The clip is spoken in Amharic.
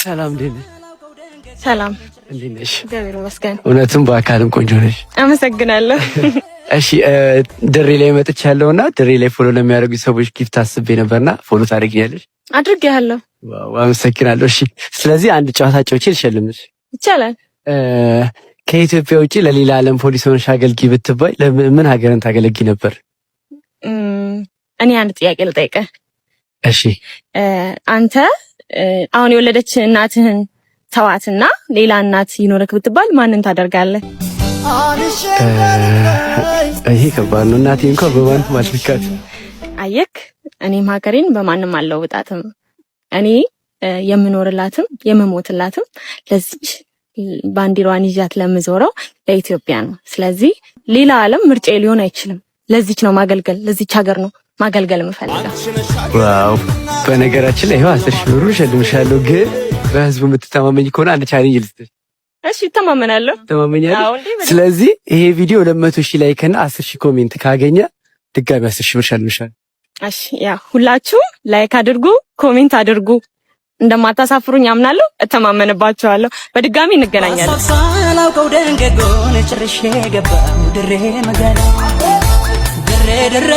ሰላም፣ እንዴት ነሽ? ሰላም። እንዴት ነሽ? እግዚአብሔር ይመስገን። እውነትም በአካልም ቆንጆ ነሽ። አመሰግናለሁ። እሺ፣ ድሬ ላይ መጥቻለሁና ድሬ ላይ follow ለሚያደርጉ ሰዎች gift አስቤ ነበርና follow ታደርጊኛለሽ? አድርጌያለሁ። Wow፣ አመሰግናለሁ። እሺ፣ ስለዚህ አንድ ጨዋታ ጨውቼ ልሸልምሽ። ይቻላል። ከኢትዮጵያ ውጪ ለሌላ ዓለም ፖሊስ ሆነሽ አገልጊ ብትባይ ለምን ሀገርን ታገለጊ ነበር? እኔ አንድ ጥያቄ ልጠይቅህ። እሺ። አንተ አሁን የወለደች እናትህን ተዋትና ሌላ እናት ይኖረክ ብትባል ማንን ታደርጋለህ? ይሄ ከባድ ነው። እናቴ እንኳን በማንም አልካት። አየክ፣ እኔም ሀገሬን በማንም አልለውጣትም። እኔ የምኖርላትም የምሞትላትም ለዚች ባንዲራዋን ይዣት ለምዞረው ለኢትዮጵያ ነው። ስለዚህ ሌላ ዓለም ምርጫ ሊሆን አይችልም። ለዚች ነው ማገልገል፣ ለዚች ሀገር ነው ማገልገል የምፈልገው። Wow! በነገራችን ላይ ይኸው 10,000 ብሩ እሸልምሻለሁ፣ ግን በህዝቡ የምትተማመኝ ከሆነ አንድ challenge ልስጥሽ። እሺ፣ እተማመናለሁ። ትተማመኛለሽ? ስለዚህ ይሄ ቪዲዮ 200,000 like እና 10,000 comment ካገኘ ድጋሚ 10,000 ብር እሸልምሻለሁ። እሺ፣ ያ ሁላችሁም like አድርጉ፣ comment አድርጉ። እንደማታሳፍሩኝ አምናለሁ፣ እተማመንባችኋለሁ። በድጋሚ እንገናኛለን። ሳላውቀው ደንገጎን ጭርሼ ገባሁ ድሬ መገና ድሬ ድሬ።